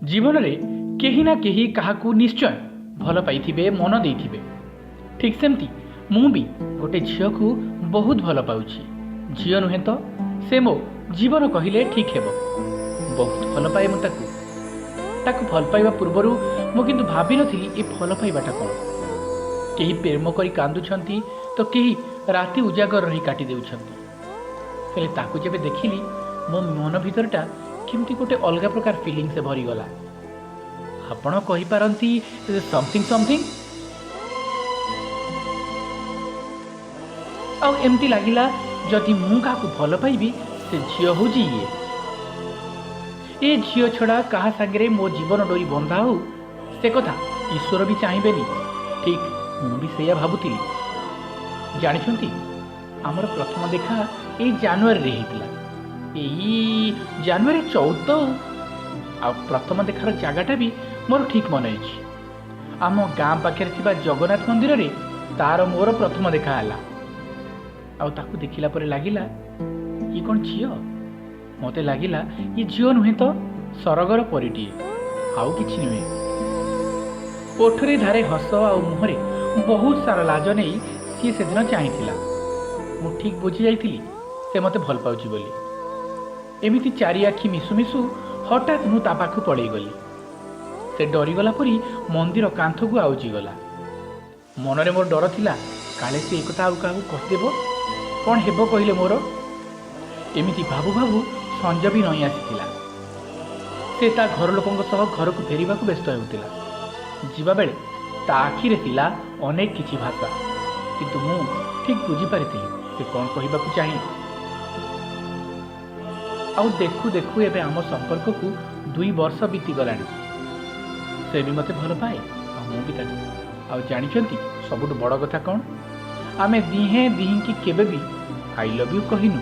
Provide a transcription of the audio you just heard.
ଜୀବନରେ କେହି ନା କେହି କାହାକୁ ନିଶ୍ଚୟ ଭଲ ପାଇଥିବେ, ମନ ଦେଇଥିବେ। ଠିକ୍ ସେମିତି ମୁଁ ବି ଗୋଟେ ଝିଅକୁ ବହୁତ ଭଲ ପାଉଛି। ଝିଅ ନୁହେଁ ତ, ସେ ମୋ ଜୀବନ କହିଲେ ଠିକ୍ ହେବ। ବହୁତ ଭଲ ପାଏ ମୁଁ ତାକୁ। ତାକୁ ଭଲ ପାଇବା ପୂର୍ବରୁ ମୁଁ କିନ୍ତୁ ଭାବିନଥିଲି ଏ ଭଲ ପାଇବାଟା କ'ଣ। କେହି ପ୍ରେମ କରି କାନ୍ଦୁଛନ୍ତି ତ କେହି ରାତି ଉଜାଗର ରହି କାଟି ଦେଉଛନ୍ତି। ହେଲେ ତାକୁ ଯେବେ ଦେଖିଲି, ମୋ ମନ ଭିତରଟା କେମିତି ଗୋଟେ ଅଲଗା ପ୍ରକାର ଫିଲିଙ୍ଗସରେ ଭରିଗଲା। ଆପଣ କହିପାରନ୍ତି ସମଥିଙ୍ଗ ସମଥିଙ୍ଗ। ଆଉ ଏମିତି ଲାଗିଲା, ଯଦି ମୁଁ କାହାକୁ ଭଲ ପାଇବି, ସେ ଝିଅ ହେଉଛି ଇଏ। ଏ ଝିଅ ଛଡ଼ା କାହା ସାଙ୍ଗରେ ମୋ ଜୀବନ ଡୋରି ବନ୍ଧା ହଉ, ସେ କଥା ଈଶ୍ୱର ବି ଚାହିଁବେନି। ଠିକ୍ ମୁଁ ବି ସେଇଆ ଭାବୁଥିଲି। ଜାଣିଛନ୍ତି, ଆମର ପ୍ରଥମ ଦେଖା ଏଇ ଜାନୁଆରୀରେ ହେଇଥିଲା, ଏଇ ଜାନୁଆରୀ 14। ଆଉ ପ୍ରଥମ ଦେଖାର ଜାଗାଟା ବି ମୋର ଠିକ୍ ମନେ ଅଛି। ଆମ ଗାଁ ପାଖରେ ଥିବା ଜଗନ୍ନାଥ ମନ୍ଦିରରେ ତାର ମୋର ପ୍ରଥମ ଦେଖା ହେଲା। ଆଉ ତାକୁ ଦେଖିଲା ପରେ ଲାଗିଲା, ଇଏ କ'ଣ ଝିଅ? ମୋତେ ଲାଗିଲା ଇଏ ଝିଅ ନୁହେଁ ତ ସରଗର ପରୀଟିଏ, ଆଉ କିଛି ନୁହେଁ। ଓଠରେ ଧାରେ ହସ ଆଉ ମୁହଁରେ ବହୁତ ସାରା ଲାଜ ନେଇ ସିଏ ସେଦିନ ଚାହିଁଥିଲା। ମୁଁ ଠିକ୍ ବୁଝି ଯାଇଥିଲି ସେ ମୋତେ ଭଲ ପାଉଛି ବୋଲି। ଏମିତି ଚାରି ଆଖି ମିଶୁ ମିଶୁ ହଠାତ୍ ମୁଁ ତା ପାଖକୁ ପଳେଇଗଲି। ସେ ଡରିଗଲା ପରି ମନ୍ଦିର କାନ୍ଥକୁ ଆଉଜିଗଲା। ମନରେ ମୋର ଡର ଥିଲା, କାଳେ ସେ ଏକଥା ଆଉ କାହାକୁ କହିଦେବ, କ'ଣ ହେବ କହିଲେ ମୋର? ଏମିତି ଭାବୁ ଭାବୁ ସଞ୍ଜ ବି ନଇଁ ଆସିଥିଲା। ସେ ତା ଘର ଲୋକଙ୍କ ସହ ଘରକୁ ଫେରିବାକୁ ବ୍ୟସ୍ତ ହେଉଥିଲା। ଯିବାବେଳେ ତା ଆଖିରେ ଥିଲା ଅନେକ କିଛି ଭାଷା, କିନ୍ତୁ ମୁଁ ଠିକ୍ ବୁଝିପାରିଥିଲି ସେ କ'ଣ କହିବାକୁ ଚାହେଁ। ଆଉ ଦେଖୁ ଦେଖୁ ଏବେ ଆମ ସମ୍ପର୍କକୁ 2 ବର୍ଷ ବିତିଗଲାଣି। ସେ ବି ମୋତେ ଭଲ ପାଏ ଆଉ ମୁଁ ବି ତାକୁ। ଆଉ ଜାଣିଛନ୍ତି ସବୁଠୁ ବଡ଼ କଥା କ'ଣ? ଆମେ ଦିହେଁ ଦିହିଁକି କେବେ ବି I love you କହିନୁ।